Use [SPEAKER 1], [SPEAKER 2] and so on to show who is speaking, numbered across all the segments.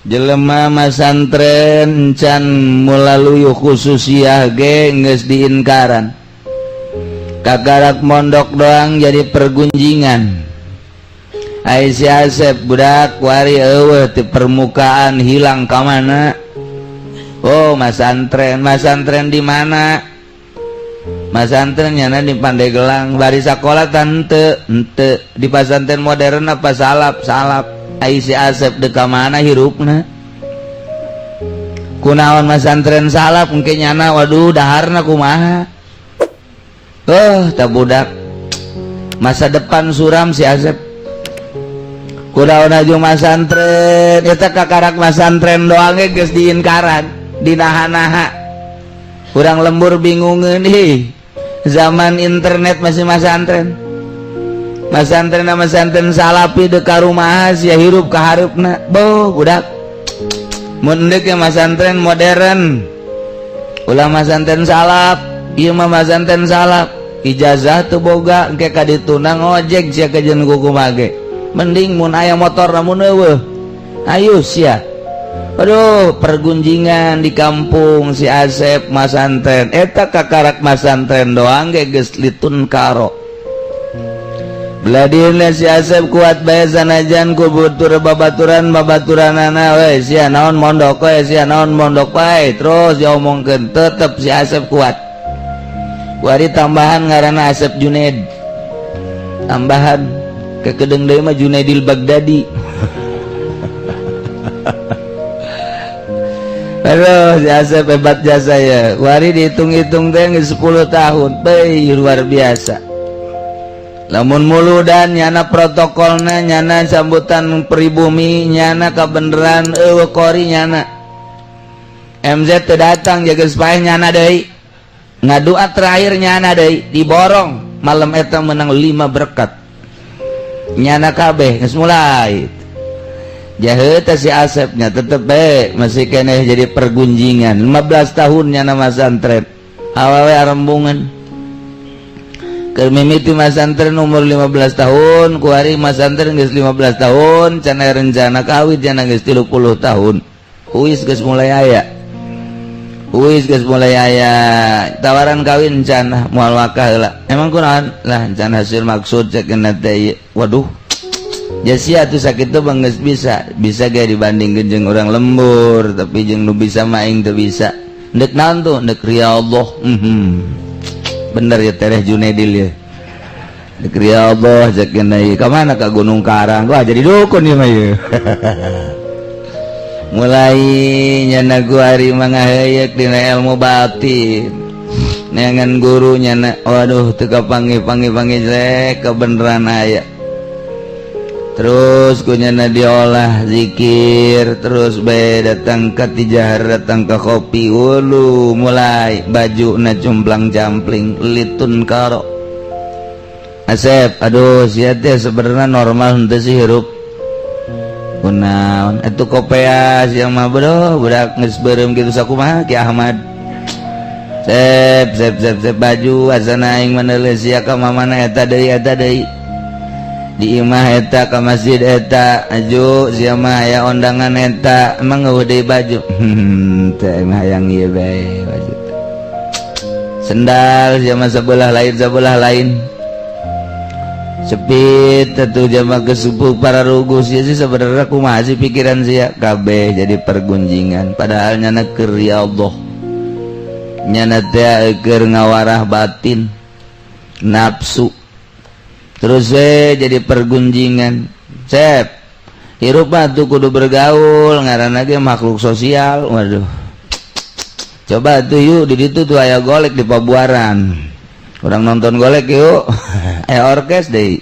[SPEAKER 1] Jelema masantren can melalui khususiyah ge geus diinkaran. Kakarak mondok doang jadi pergunjingan. Ai si Asep budak wari eueuh di permukaan, hilang ka mana? Oh, masantren. Masantren di mana? Masantren nyana di Pandeglang. Bari sakola tante ente di pasantren modern apa salaf? Salaf. Ai si Asep dek ka mana hirupna? Kunaon masantren salaf mungkin nyana? Waduh, daharna kumaha? Oh, tak budak masa depan suram si Asep. Kunaon aju masantren eta? Kakarak masantren doang ge geus diinkaran, dinaha-naha. Kurang lembur bingungeun ih, zaman internet masih masantren. Masantren masantren salafi dek ka rumah sia hirup ka hareupna? Boh, budak mun deuk ya masantren modern, ulah masantren salaf. Ieu mah masantren salaf, ijazah teu boga, engke ka dituna ngojek sia kajeun kumaha ge. Mending mun aya motor, namun eueuh ayo sia. Aduh, pergunjingan di kampung si Asep masantren eta. Kakarak masantren doang ge geus litun karo. Beladina si Asep kuat bae sanajan ku butur babaturan babaturanana we, sia naon mondok we, sia naon mondok wae, terus diomongkeun, tetep si Asep kuat. Wari tambahan ngaranna Asep Junaid, tambahan kekedeng deui mah Junaidil Baghdadi. Aduh, si Asep hebat jasa ya. Wari dihitung-hitung teh geus 10 tahun. Beuh, luar biasa. Lamun muludan nyana protokolna, nyana sambutan pribumi nyana kabeneran eueuh kori nyana. MZ teu datang jaga paeh nyana deui. Ngadua terakhir nyana deui diborong malam eta menang 5 berkat. Nyana kabeh geus mulai. Jahe teh si Asepnya tetep bae masih keneh jadi pergunjingan. 15 tahun nyana masantren. Awewe arembungan. Keur mimiti masantren umur 15 tahun, kuari masantren geus 15 tahun, can aya rencana kawin, cenah geus 30 tahun. Huis geus mulai aya. Huis geus mulai aya tawaran kawin can, moal wakah heula. Emang kunaon? Lah, can hasil maksud cek teh. Waduh. Jasia tuh sakit tuh bang geus bisa, bisa ge dibandingkeun jeung urang lembur, tapi jeung nu bisa mah aing teu bisa. Ndek naon tuh? Ndek riyadhah. Bener ya Tereh Junaidil ya. Ndek riyadhah cek ieu. Ka mana? Ka Gunung Karang. Wah, jadi dukun ieu mah ieu. Mulai nyana guari mangaheuyeuk dina ilmu batin. Neangan guru nyana, waduh, teu kapanggih panggih-panggih jelek kebenaran aya. Terus kunyana diolah zikir terus bae, datang ke tijahar, datang ke kopi ulu, mulai baju na cumplang jampling litun karo. Asep, aduh, sia teh sebenarnya normal henteu sih hirup? Kunaon atuh kopea sia mah? Bro, budak geus beureum kitu sakumaha Ki Ahmad? Sep sep sep sep, baju asana aing meneuleuh sia ka mamana, eta deui, eta deui, di imah eta, ka masjid eta, aju sia mah aya ondangan eta, emang eueuh deui baju? Teh mah hayang ieu bae baju teh. Sendal sia mah sebelah lain, sebelah lain sepit tentu jama kesupu para rugu. Sia sih sebenarnya kumaha sih pikiran sia? Kabeh jadi pergunjingan, padahal nyana keur ya Allah, nyana teh keur ngawarah batin nafsu. Terus we jadi pergunjingan. Sep, hirup mah tuh kudu bergaul, ngaranna ge makhluk sosial. Waduh, coba tuh yuk, di ditu tuh aya golek di Pabuaran, urang nonton golek yuk, aya orkes deui.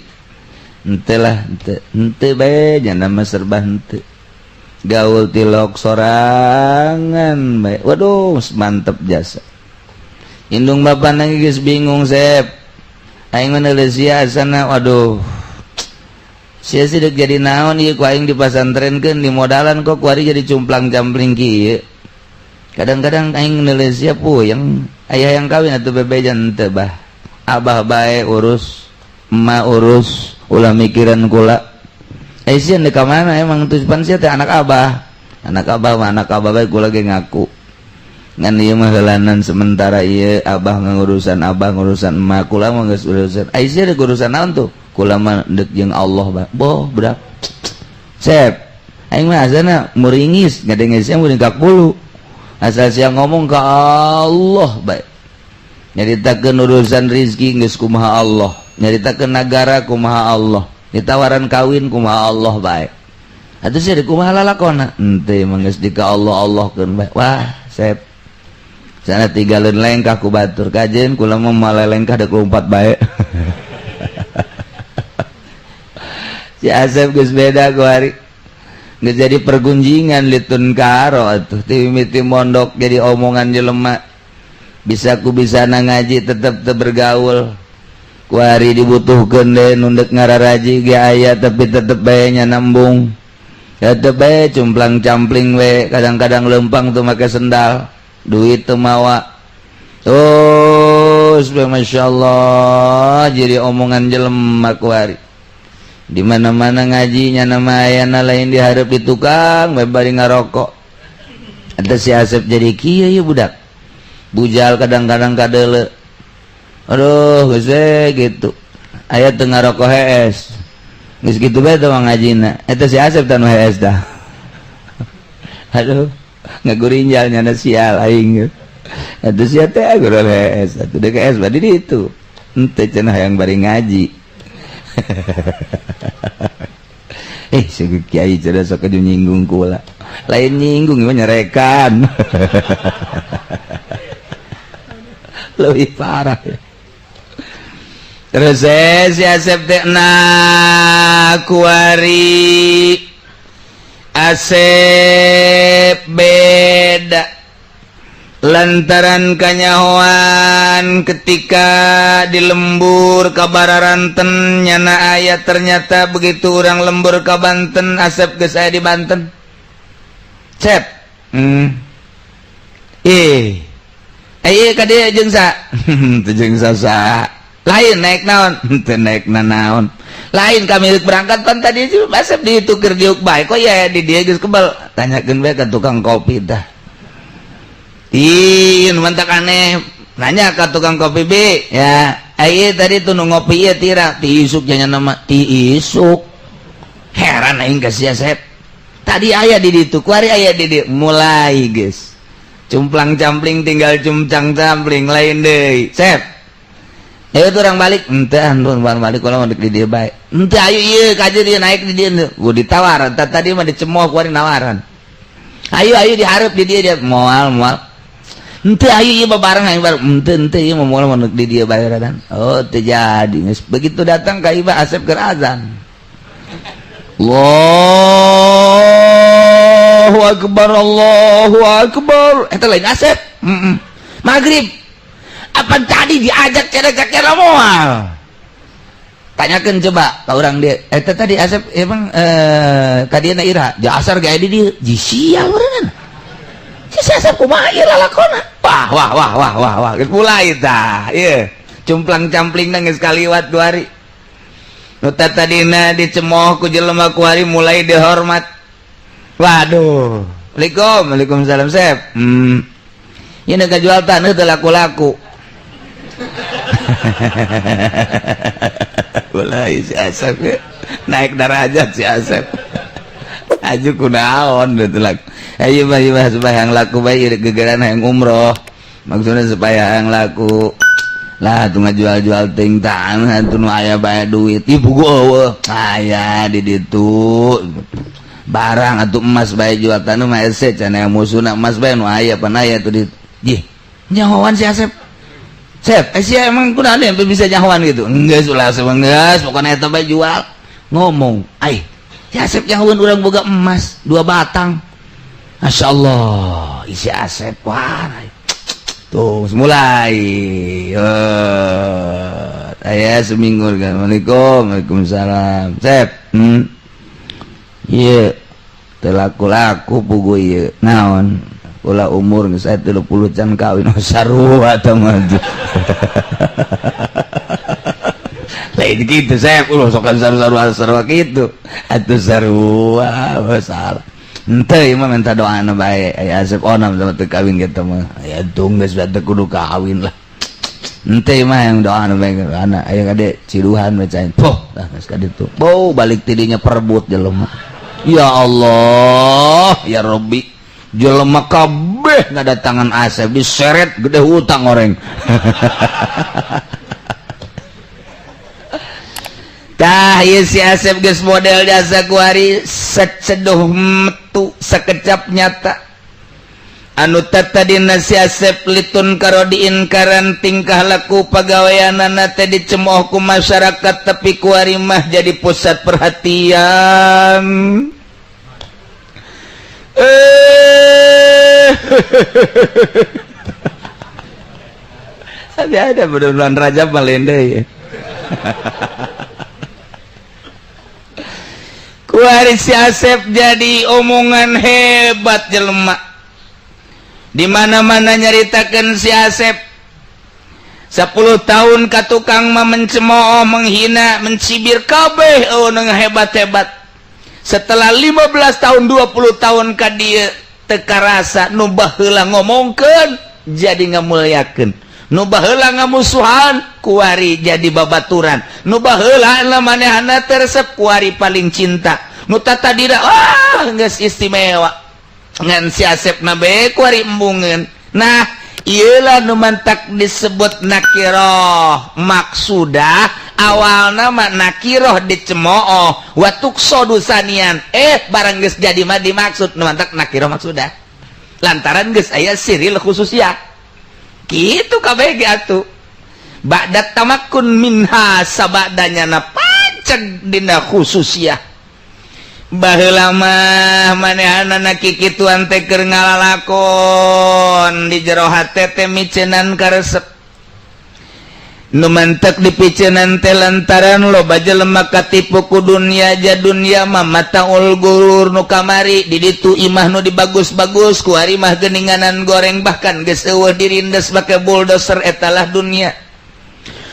[SPEAKER 1] Henteu lah, henteu henteu bae, nyana mah serba henteu, gaul tilok sorangan bae. Waduh, mantep jasa. Indung bapana geus bingung. Sep, aing menulis sia sana, waduh, sia sih dek jadi naon ieu ku aing dipasantrenkeun, di modalan, kok kuari jadi cumplang-campling kieu? Kadang-kadang aing nulis sia puyeng. Ayah yang kawin atau bebejan? Teu bah, abah bae urus, emak urus, ulah mikiran kula. Eh, sia dek ka mana emang tuh? Pan sia teh anak abah. Anak abah mah anak abah bae kula ge ngaku. Ngan ieu mah heulanan sementara ieu abah ngurusan abah ngurusan emak kula mah geus urusan. Ai sia deuk urusan naon tuh? Kula mah deuk jeung Allah bae. Boh budak. Sep. Aing mah azana muringis ngadenge sia muring ka kulu. Asal sia ngomong ka Allah bae. Nyaritakeun urusan rizki geus kumaha Allah. Nyaritakeun nagara kumaha Allah. Ditawaran kawin kumaha Allah bae. Atuh sia kumaha lalakona? Henteu mah geus di ka Allah Allahkeun bae. Wah, sep. Sana tinggalin lengkah ku batur kajen kula mah malelengkah deuk lompat bae. Si Asep geus beda ku hari. Geus jadi pergunjingan litun karo atuh ti mimiti mondok jadi omongan jelema. Bisa ku bisa ngaji tetep teu bergaul. Ku hari dibutuhkeun deui nu deuk ngararaji ge aya tapi tetep bae nya nambung. Tetep bae cumplang-campling we kadang-kadang lempang teu make sendal. Duit teu mawa. Terus Masya Allah jadi omongan jelema ku hari. Di mana-mana ngajinya nama ayana lain diharap di tukang bae bari ngarokok. Eta si Asep jadi kieu ieu budak. Bujal kadang-kadang kadeuleu. Aduh geus we gitu. Aya teu ngarokok hees. Geus kitu bae teh ngajina. Eta si Asep teh nu hees dah. Aduh ngagurinjal nyana sial aing. Atuh sia teh gurul hees. Atuh deuk hees badi ditu. Henteu cenah hayang bari ngaji. Si kiai cenah sok nyinggung kula. Lain nyinggung mah nyerekan. Leuwih parah. Terus si Asep teh na kuari Asep beda lantaran kanyahoan ketika di lembur ka Bararanten nyana aya ternyata begitu orang lembur ka Banten Asep geus aya di Banten. Cep. Ayo ka dieu jeung sa. Teu jeung sa. Lain naik naon? Teu naik naon. Lain kami berangkat pan tadi Asep ditukir diuk bae kok ya di dieu geus kebal. Tanyakeun bae ka tukang kopi tah. Ih, nu mantak aneh. Nanya ka tukang kopi B, ya. Ayo tadi tuh nu ngopi ieu tira ti isuk nya nama ti isuk. Heran aing ka si Asep. Tadi aya di ditu, kuari aya di dieu. Mulai geus. Cumplang-campling tinggal cumcang-campling lain deui. Sep. Ayo tuh orang balik, henteu anu balik kula mah di dieu bae. Henteu ayo ieu ka dieu naik di dieu. Gua ditawar, tadi mah dicemooh kuari nawaran. Ayo ayo dihareup di dieu dia moal moal. Henteu ayo ieu babareng aing bareng. Henteu henteu ieu mah moal mah di dieu bae radan. Oh teu jadi geus. Begitu datang ka ieu Asep keur azan. Allahu akbar Allahu akbar. Eta lain Asep. Maghrib. Apa tadi diajak cerek-cerek moal? Tanyakeun coba ka urang dia. Eta tadi Asep emang ka dieu na ira. Jasar ge di dieu. Ji sial urang. Si Asep kumaha ieu lalakona? Wah wah wah wah wah wah. Geus mulai tah. Ieu cumplang-campling geus kaliwat dua hari. Nu tadina dicemooh ku jelema ku hari mulai dihormat. Waduh. Waalaikum, waalaikumsalam Sep. Ieu nu kajual taneuh teu laku-laku. Mulai si Asep ya. Naik derajat si Asep. Aju kunaon teu laku. Ayo mah ieu mah supaya yang laku bae gegeran hayang umroh. Maksudnya supaya yang laku. Lah tuh ngajual-jual ting tanah tuh nu aya bae duit. Ih buku eueuh. Aya di ditu. Barang atuh emas bae jual tanah mah hese cenah musuhna emas bae nu aya pan aya tuh di. Jih, nyahoan si Asep. Sep, sia emang kunaon sampai bisa nyahoan gitu? Enggeus ulah Asep geus, pokona eta bae jual. Ngomong, ai, si Asep nyahoan urang boga emas 2 batang. Masyaallah, isi Asep wah. Tuh, mulai. Aya seminggu kan. Assalamualaikum, waalaikumsalam. Sep. Ieu teu laku-laku pugu ieu. Naon? Kula umur geus aya 30 can kawin sarua tah mah. Lain kitu Sep, ulah sok sarua-sarua kitu. Atuh sarua salah. Henteu, ieu mah minta doana bae. Aya Asep onam sama teu kawin kitu mah. Aya tung geus teu kudu kawin lah. Henteu, mah yang doana bae anak aya kade ciduhan bacain. Poh, lah geus ka ditu. Bau balik tidinya perebut jelema. Ya Allah, ya Rabbi. Jelema kabeh ngadatangan Asep diseret gede hutang orang. Tah ieu si Asep geus model jasa kuari seceduh metu sekecap nyata. Anu tadina si Asep litun karo diinkaran tingkah laku pagaweanana teh dicemooh ku masyarakat, tapi kuari mah jadi pusat perhatian. Tapi ada bulan Rajab malende ya. Kuari si Asep jadi omongan hebat jelema. Di mana-mana nyaritakeun si Asep. 10 tahun ka tukang mah mencemooh, menghina, mencibir kabeh eueuh hebat-hebat. Setelah 15 tahun, 20 tahun ka dieu teu karasa nu baheula ngomongkeun jadi ngamuliakeun. Nu baheula ngamusuhan kuari jadi babaturan. Nu baheula manehna teu resep kuari paling cinta. Nu tatadina ah geus istimewa. Ngan si Asep na bae kuari embungeun. Nah, ieulah nu mantak disebut nakiroh. Maksudah awalna mah nakiroh dicemooh wa tuqsadu sanian. Barang geus jadi mah dimaksud nu mantak nakiroh maksudah. Lantaran geus aya siril khususiyah. Gitu kabeh ge atuh. Ba'da tamakkun minha sabadanya na panceg dina khususiyah. Baheula mah manehanana kikituan teh keur ngalalakon di jero hate teh miceunan karesep. Nu mantek dipiceunan teh lantaran loba jelema katipu ku dunya, ja dunya mah mataul gurur. Nu kamari di ditu imah nu dibagus-bagus kuari mah geuninganan goreng, bahkan geus eueuh dirindes make bulldozer, etalah dunia.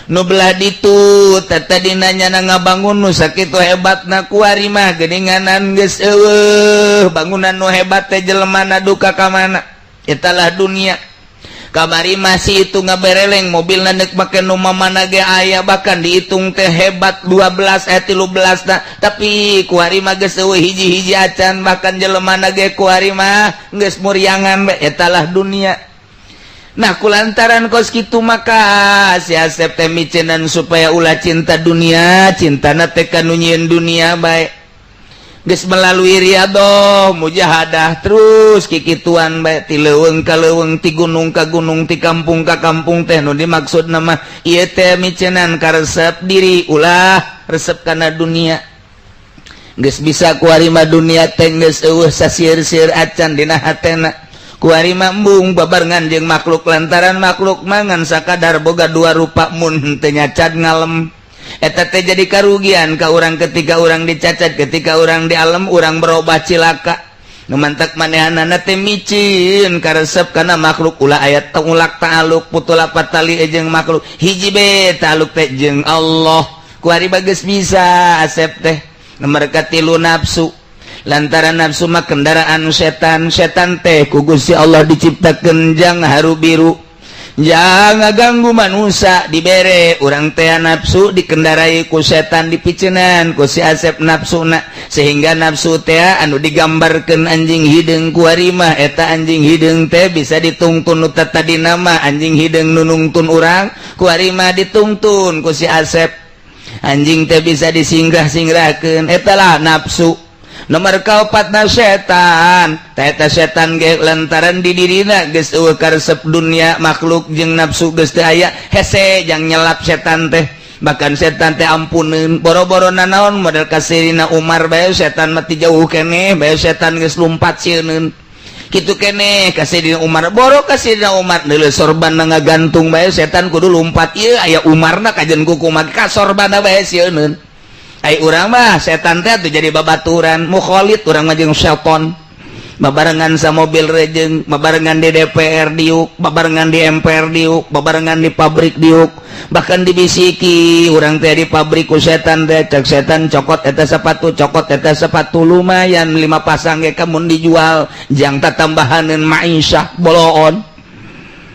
[SPEAKER 1] Nu belah ditu tadina nyana ngabangun nu sakitu hebatna kuari mah geuninganan geus eueuh bangunan nu hebat teh jelemana duka ka mana, etalah dunia. Kamari masih itu ngabereleng mobil nek make nu mamana ge aya, bahkan dihitung teh hebat 12 13 nah, tapi kuari mah geus eueuh hiji-hiji acan, bahkan jelemana ge kuari mah geus muriangan bae, etalah dunia. Nah, kulantaran kos kitu maka si Asep teh miceunan supaya ulah cinta dunia, cintana teh ka nu nyieun dunia bae. Geus melalui riadoh, mujahadah terus kikituan bae ti leuweung ka leuweung, ti gunung ka gunung, ti kampung ka kampung teh nu dimaksud nama ieu teh miceunan karesep diri ulah resep kana dunia. Geus bisa kuari mah dunia teh geus eueuh sasieur-sieur acan dina hatena. Kuari mah embung babarengan jeung makhluk lantaran makhluk mangan sakadar boga dua rupa mun henteu nyacat ngalem. Eta teh jadi karugian ka urang ketika urang dicacat, ketika urang dialem urang berubah cilaka. Nu mantak manehanana teh micin karesep kana makhluk ulah aya tengulak ta'aluk putula patali jeung makhluk hiji be ta'aluk teh jeung Allah. Kuari bageus bisa Asep teh nomor katilu nafsu. Lantaran nafsu mah kendaraan setan, setan teh ku Gusti Allah diciptakeun jang haru biru, jangan ganggu manusia dibere urang teh nafsu dikendarai ku setan dipiceunan ku si Asep nafsuna, sehingga nafsu teh anu digambarkeun anjing hideung kuari mah eta anjing hideung teh bisa ditungtun nu tadina mah anjing hideung nu nungtun urang kuari mah ditungtun ku si Asep. Anjing teh bisa disingrah-singrahkeun, etalah nafsu. Nomor kaopatna setan, eta setan ge lantaran di dirina geus eueuh karesep dunia makhluk jeung nafsu geus teu aya hese jang nyelap setan teh, bahkan setan teh ampuneun boro-boro nanaon model kasirina Umar bae setan mah ti jauh keneh bae setan geus lumpat sieuneun kitu keneh kasirina Umar, boro kasirina Umar deuleu sorban ngagantung bae setan kudu lumpat ieu aya Umarna kajen kukumaha ka sorbanna bae sieuneun. Ai urang mah setan teh atuh jadi babaturan mukhalid urang mah jeung setan. Babarengan sa mobil rejeng, babarengan di DPR diuk, babarengan di MPR diuk, babarengan di pabrik diuk. Bahkan dibisiki urang teh di pabrik ku setan teh. Cek setan, "Cokot eta sepatu, cokot eta sepatu." Lumayan lima pasang ge kamun dijual jang tambahaneun ma'isyah boloon.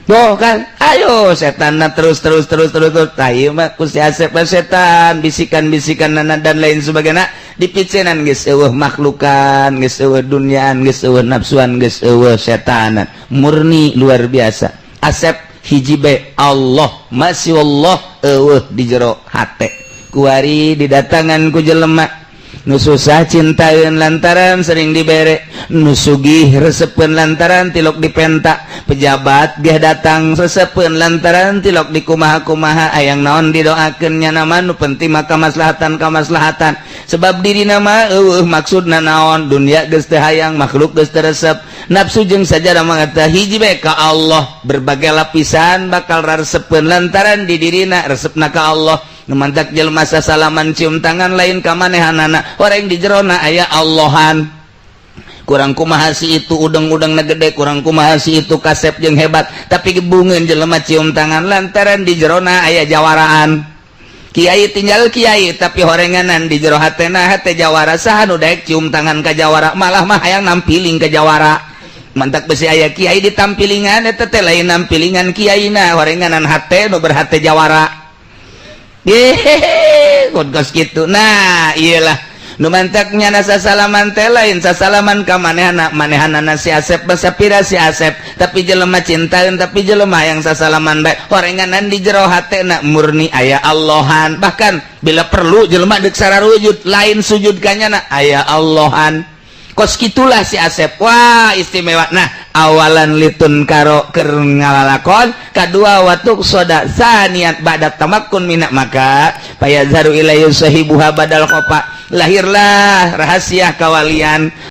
[SPEAKER 1] Tuh kan, ayo setan terus terus terus terus terus. Tahu mah ku si Asep setan bisikan-bisikan nana dan lain sebagainya dipicenan. Geus eueuh makhlukan, geus eueuh duniaan, geus eueuh nafsuan, geus eueuh setanan, murni luar biasa. Asep hiji be, Allah, masih Allah eueuh di jero hate. Kuari didatangan ku jelema nu susah, cintain lantaran sering dibere, nu sugih resepen lantaran tilok dipenta, pejabat ge datang resepen lantaran tilok di kumaha-kumaha, ayang naon didoakeun. Nama nu penting maka kamaslahatan, kamaslahatan, sebab diri nama maksudna naon. Dunia geus teu hayang, makhluk geus teu resep, nafsu jeung sajadah mangata hiji bae, ka Allah. Berbagai lapisan bakal resepeun lantaran di dirina resepna ka Allah. Mantak jelma salaman, cium tangan lain ka manehanana, orang di jerona aya Allahan. Kurang kumaha si itu udang-udang na gede, kurang kumaha si itu kasep jeung hebat, tapi gebungeun jelema cium tangan lantaran di jerona aya jawaraan. Kiai tinggal kiai, tapi horenganan di jero hatena hate jawara. Saha nu daek cium tangan ka jawara? Malah mah hayang nampiling ke jawara. Mantak besi aya kiai ditampilingan, eta teh lain nampilingan kiaina, horenganan hate nu berhate jawara. Hehehe, kos gitu. Nah, iyalah nu mantaknya nasa salaman teh lain sasalaman ka manehana manehanana. Si Asep basapira si Asep, tapi jelema cintaeun, tapi jelema yang sasalaman bae horenganan di jero hatena murni aya Allahan. Bahkan bila perlu jelema deuk sararujud, lain sujud kanyana, aya Allahan. Kos gitulah si Asep. Wah, istimewa. Nah, awalan litun karo keur ngalalakon kadua watuk soda saniat ba'da tamakkun minak, maka payazharu ilaihi sahibuha badal khofa, lahirlah rahasia kawalian.